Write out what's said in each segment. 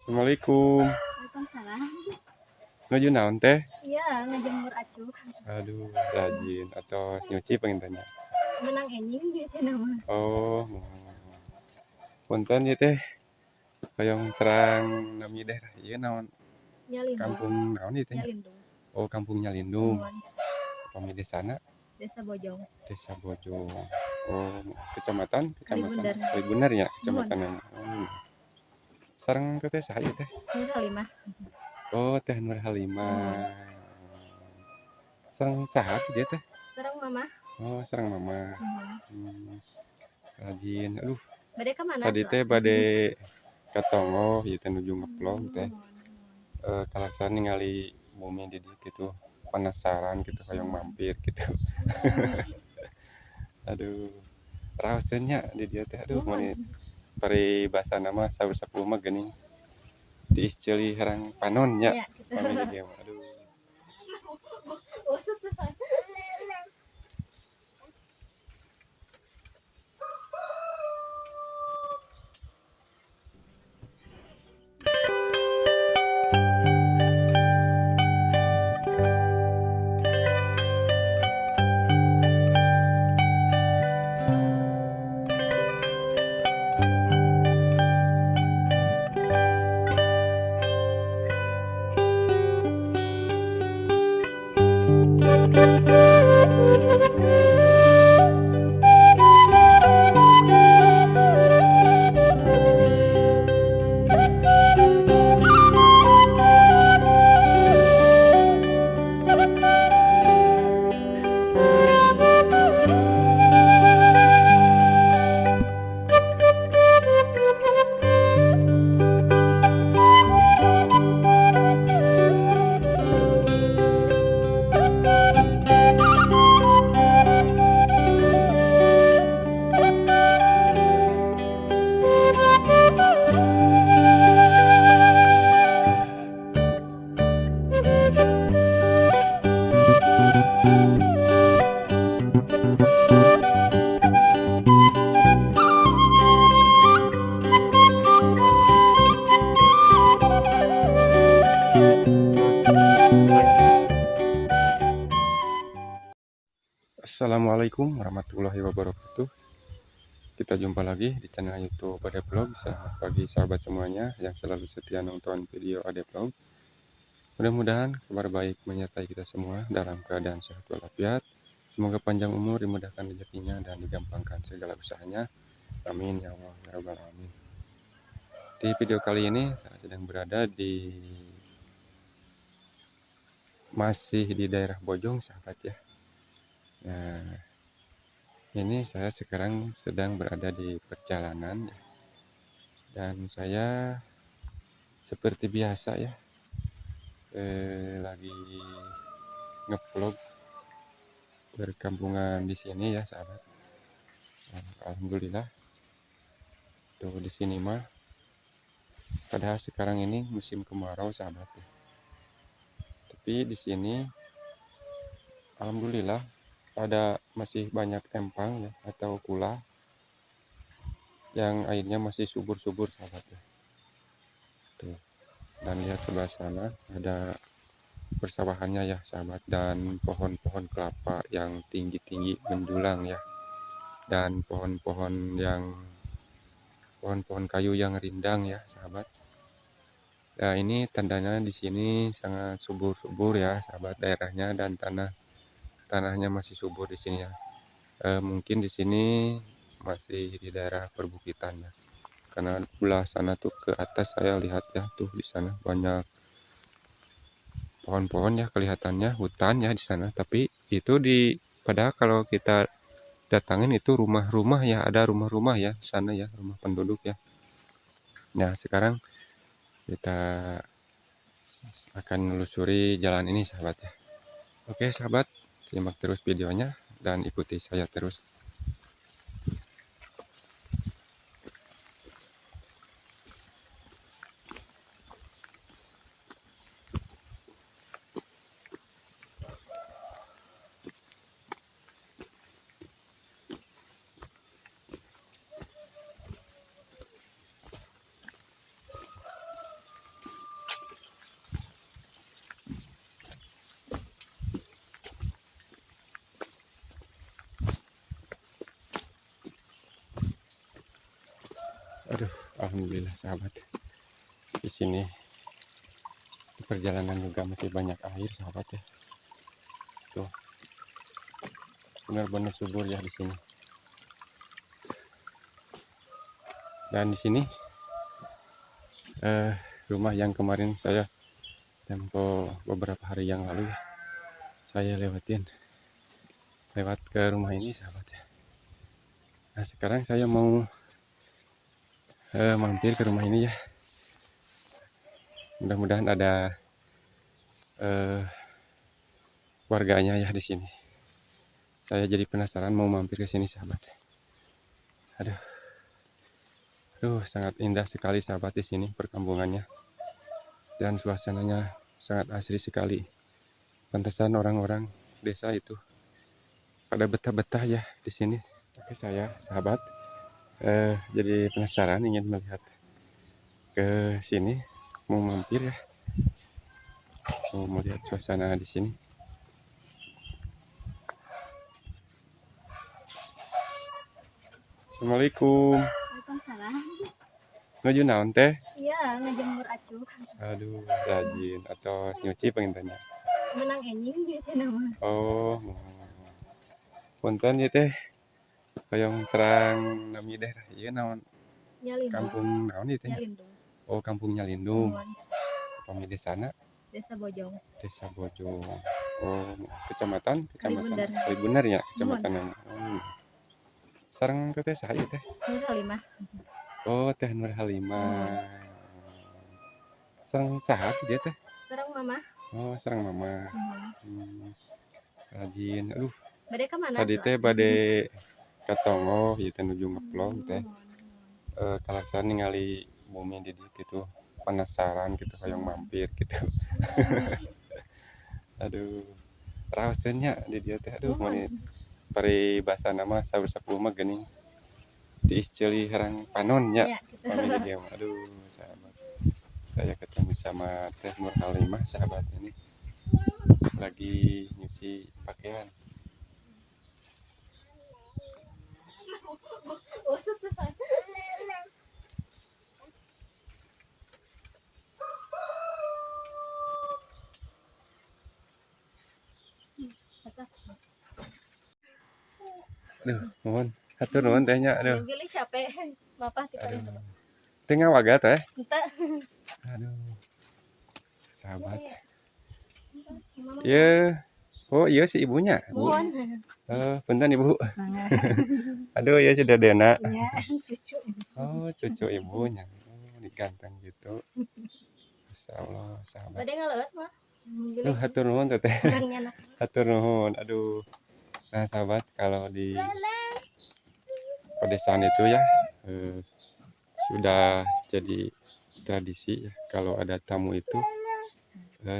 Assalamualaikum. Waalaikumsalam. Nuju naon teh? Iya, ngejemur acuk. Aduh, rajin atau nyuci pengen tanya. Menang enjing di sini mah. Oh, punten ieu teh. Hoyong terang nami daerah ieu naon? Nyalindung. Kampung naon ieu teh? Nyalindung. Oh, Kampung Nyalindung. Nuhun. Upami desana? Desa Bojong. Desa Bojong. Oh, kecamatan? Kecamatan Kalibunder. Kalibunder ya, kecamatan. Oh. Sareng teh saha ieu teh? Nur Halimah. Oh, Teh Nur Halimah. Sareng saha tuh dia teh? Sareng mama. Oh, sareng mama. Nuhun. Rajin. Aduh. Bade ka mana? Tadi teh bade ka tonggoh ieu teh nuju ngevlog teh. Kalaksahan ningali bumi di dieu gitu. Penasaran gitu hoyong mampir gitu. Aduh. Raoseun nya di dieu teh. Aduh, mun paribasana mah saur sapuh mah geuning tiis ceuli herang panon nya. Ya, gitu. Pami di dieu mah. Aduh. Oh, susah. Assalamualaikum warahmatullahi wabarakatuh. Kita jumpa lagi di channel YouTube Ade Vlog. Selamat pagi sahabat semuanya yang selalu setia nonton video Ade Vlog. Mudah-mudahan kabar baik menyertai kita semua dalam keadaan sehat walafiat. Semoga panjang umur, dimudahkan rezekinya, dan digampangkan segala usahanya. Amin ya Allah ya Rabbal Alamin. Di video kali ini saya sedang berada di masih di daerah Bojong sahabat ya. Nah, ini saya sekarang sedang berada di perjalanan ya. Dan saya seperti biasa ya, lagi ngevlog perkampungan di sini ya sahabat. Nah, alhamdulillah tuh di sini mah, padahal sekarang ini musim kemarau sahabat ya. Tapi di sini alhamdulillah ada masih banyak empang ya, atau kula yang airnya masih subur-subur sahabat ya. Tuh. Dan lihat sebelah sana ada persawahannya ya sahabat, dan pohon-pohon kelapa yang tinggi-tinggi menjulang ya, dan pohon-pohon kayu yang rindang ya sahabat. Nah, ini tandanya di sini sangat subur-subur ya sahabat daerahnya, dan tanahnya masih subur di sini ya. Mungkin di sini masih di daerah perbukitan ya, karena belah sana tuh ke atas saya lihat ya, tuh di sana banyak pohon-pohon ya, kelihatannya hutan ya di sana. Tapi itu di padahal kalau kita datangin itu rumah-rumah ya, ada rumah-rumah ya di sana ya, rumah penduduk ya. Nah, sekarang kita akan menelusuri jalan ini sahabat ya. Oke sahabat, simak terus videonya dan ikuti saya terus. Alhamdulillah sahabat. Di sini di perjalanan juga masih banyak air sahabat ya. Tuh. Benar-benar subur ya di sini. Dan di sini rumah yang kemarin saya tempo beberapa hari yang lalu ya, saya lewatin lewat ke rumah ini sahabat ya. Nah, sekarang saya mau mampir ke rumah ini ya. Mudah-mudahan ada warganya ya di sini. Saya jadi penasaran mau mampir ke sini sahabat. Aduh. Aduh, sangat indah sekali sahabat di sini perkampungannya. Dan suasananya sangat asri sekali. Pantesan orang-orang desa itu pada betah-betah ya di sini. Oke, saya sahabat jadi penasaran ingin melihat ke sini, mau mampir ya. Mau melihat suasana di sini. Assalamualaikum. Waalaikumsalam. Nuju naon teh? Iya, ngejemur acuk. Aduh, rajin atau nyuci panginten nya. Menang enjing di sini mah. Oh, punten ieu teh. Hoyong terang nami daerah ieu naon? Nyalindung. Kampung naon ieu teh? Nyalindung. Oh, Kampung Nyalindung. Muhun. Upami desana? Desa Bojong. Desa Bojong. Oh, kecamatan? Kecamatan Kalibener. Kalibener ya, kecamatan. Oh. Sareng teteh saha ieu teh? Nur Halimah. Oh, Teh Nur Halimah. Sareng saha tuh dia teh? Sareng mama. Oh, sareng mama. Muhun. Rajin. Aduh, Bade ka mana? tadi teh bade ka tonggoh ieu teh nuju ngevlog teh. Kalaksan ningali bumi di dieu gitu. Penasaran gitu hoyong mampir gitu. Aduh. Raoseun nya di dieu teh. Aduh, meuni paribasana mah saur sapuh mah geuning tiis ceuli herang panon nya. Ya, gitu. Pami di dieu mah. Aduh, sahabat. Saya ketemu sama Teh Nur Halimah sahabat ini. Lagi nyuci pakaian. Oh, susah. Aduh, muhun. Hatur nuhun teh nya. Aduh. Bilih capek. Bapak kita Aduh. Teh ngawaga teh. Entah. Aduh. Sahabat. Mama. Iya. Oh, iya si ibunya, Bu. Muhun. Punten Ibu. Aduh, ya sudah Dena. Ya, cucu. Oh, cucu ibunya. Oh, diganteng gitu. Masya Allah, sahabat. Bade ngaleueut mah. Aduh, hatur nuhun teteh. Orangnya nak. Hatur nuhun. Aduh. Nah, sahabat, kalau di pedesaan itu ya sudah jadi tradisi ya kalau ada tamu itu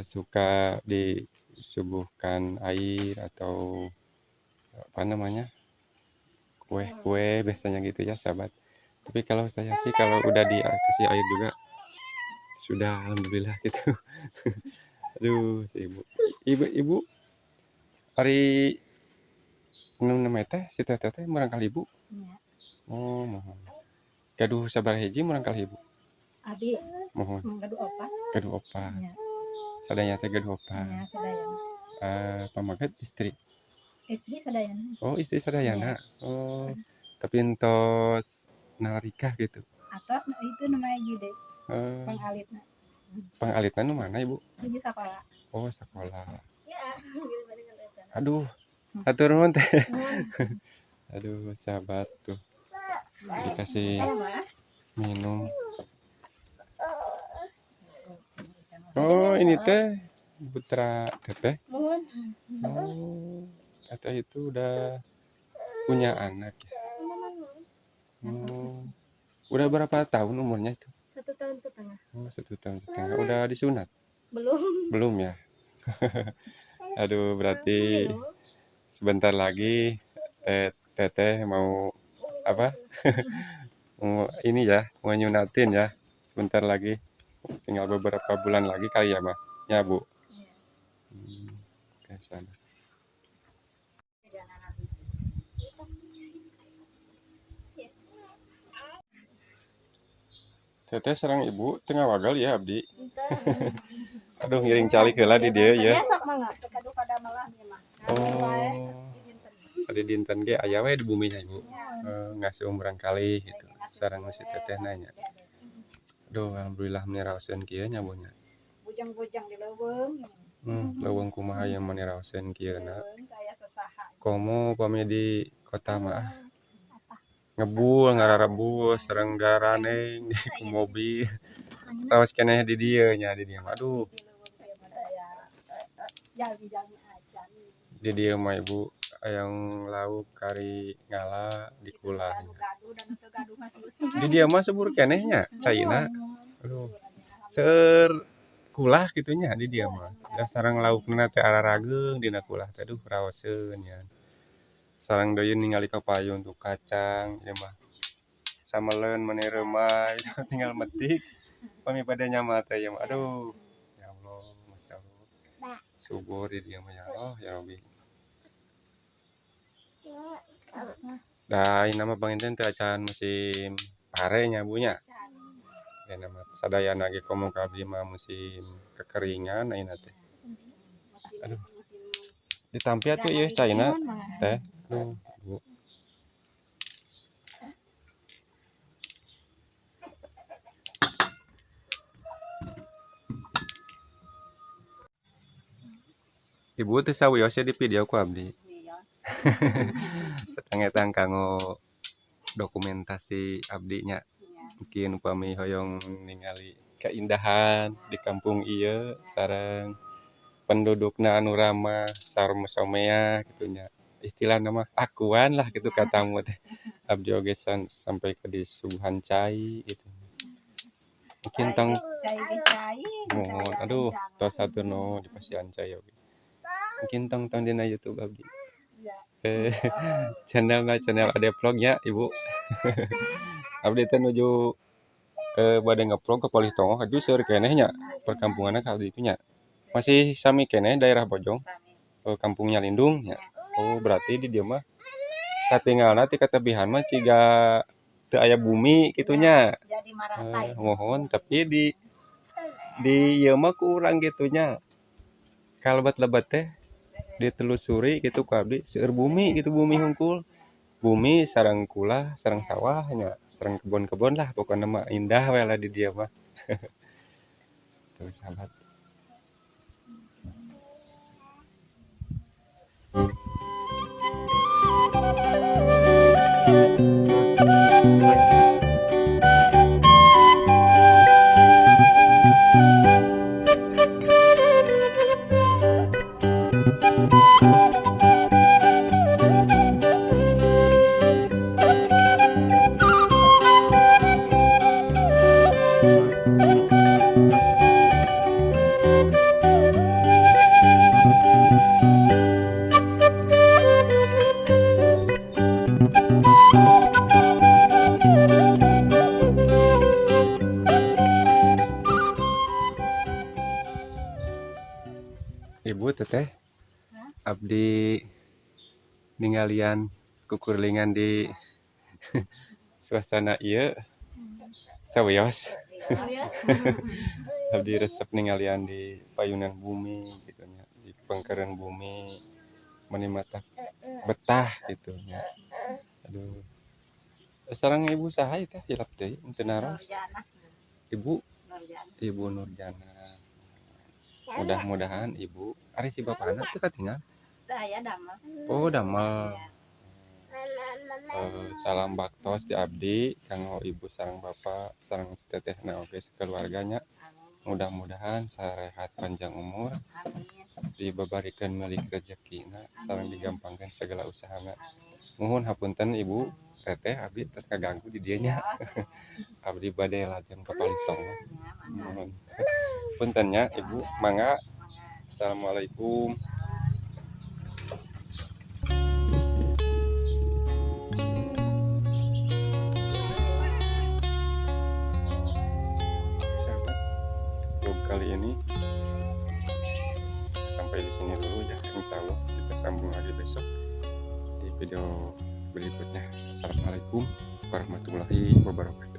suka disuguhkan air atau apa namanya kue-kue biasanya gitu ya sahabat. Tapi kalau saya sih kalau udah dikasih air juga sudah alhamdulillah gitu. Aduh, si ibu. Ibu ari nu namanya teh si teteh teh murangkalih ibu. Ya. Oh, muhun. Gaduh sabaraha hiji murangkalih ibu? Abi Muhun. gaduh opat. Gaduh opat. Ya. Sadaya teh gaduh opat. Ya, sadayana. Pamaget istri. Istri sadayana. Oh, istri sadayana. Oh, tapi entos narikah gitu. Atos nah, itu namanya gede. Pangalitna. Pangalitna nu mana ibu? Nuju sekolah. Oh, sekolah. Ya, bilih bade ngaleueut. Aduh, hatur nuhun teh. Muhun. Aduh, sahabat tuh. Dikasih minum. Oh, ini teh putra teteh. Muhun. Oh, teteh itu udah punya anak ya. Oh, udah berapa tahun umurnya itu? 1,5 tahun. Oh, 1,5 tahun. Udah disunat? Belum. Belum ya? Aduh, berarti sebentar lagi teteh mau apa? Mau ini ya, mau nyunatin ya. Sebentar lagi. Tinggal beberapa bulan lagi kali ya, Mbak. Ya, Bu. Iya. Oke, sahabat. Teteh sareng ibu tengah wagal ya abdi. Aduh ngiring calik heula di dieu ya. Sok mangga. Gaduh pada malah ieu mah. Oh. Sadi dinten ge aya we di buminya ibu. Ngasuh umurang kali gitu. Sareng si teteh nanya. Aduh alhamdulillah meni raoseun kieu nya Bu nya. Bujang-bujang di leuweung. Leuweung kumaha yang meni raoseun kieu na. Kaya sasaha. Komo pami di kota mah. Ngebul ngararebus sareng garaneng ku mobil. Raos keneh di dieu nya di dieu mah. Aduh. Di dieu mah ibu ayang lauk kari ngala di kulah. Di dieu mah subur keneh nya caina. Aduh. Seur kulah kitu nya di dieu mah. Da sareng laukna teh ararageung dina kulah teh aduh raoseun nya. Sareng deui ningali ka payun tuh kacang ieu mah. Sameleun meni reumay tinggal metik. Pami bade nyama teh ieu mah aduh. Ya Allah, masyaallah. Subur di dieu mah ya Allah ya Rabbi. Da ayeuna mah panginten teu acan musim pare nya Bu nya. Ayeuna mah sadayana ge komo ka abdi mah musim kekeringan ayeuna teh. Aduh. Ditampi atuh ieu caina teh. Aduh, Bu. Ibu teh sawios di video ku abdi. Etang-etang kanggo dokumentasi abdi nya. Mungkin upami hoyong ningali keindahan di kampung ieu sareng pendudukna anu ramah sareng somea kitu nya. Istilahna mah akuan lah gitu katamu teh. Abdi oge sampai ke disuguhan cai gitu. Mungkin tong cai ge cai. Mohon aduh tos hatur nuhun dipasihan cai oge. Mungkin tong dina YouTube abdi. Channelna channel Ade Vlog nya Ibu. Abdi teh nuju bade ngevlog ke Palih Tongoh aduh seueur keneh nya perkampunganna ka ditu nya. Masih sami keneh daerah Bojong. Kampungnya Lindung nya. Oh berarti di dieu mah katinggalna ti katebihan mah ciga teu aya bumi kitu nya. Jadi marata. Mohon tapi di ieu mah kurang kitu nya. Kalebet-lebet teh ditelusuri gitu ku abdi seueur bumi gitu bumi hungkul. Bumi sareng kulah, sareng sawah nya, sareng kebon-kebon lah pokona mah indah we lah di dieu mah. Tuh sahabat. Ibu teteh abdi ninggalian kukurlingan di suasana ieu sawios. Abdi resep ninggalian di payunan bumi gitu nya, di pengkeren bumi meni mata betah gitu nya. Aduh. Sareng ibu saha ieu teh hilap deui teu naros. Ibu Ibu Nurjana. Mudah-mudahan ibu ari si bapana teu katingal. Teu aya damel. Oh damel. Salam baktos di abdi kanggo ibu sareng bapak sareng tetehna oge sakeluarganya. Mudah-mudahan sarehat panjang umur. Dibabarikeun milik rezekina sareng digampangkeun segala usahana. Muhun hapunten ibu teteh abdi tos kaganggu di dieu nya. Abdi bade lajeng ka Palih Tongoh. Muhun. Punten nya ibu mangga. Assalamualaikum. Sahabat, vlog kali ini sampai di sini dulu ya. Insya Allah kita sambung lagi besok di video berikutnya. Assalamualaikum warahmatullahi wabarakatuh.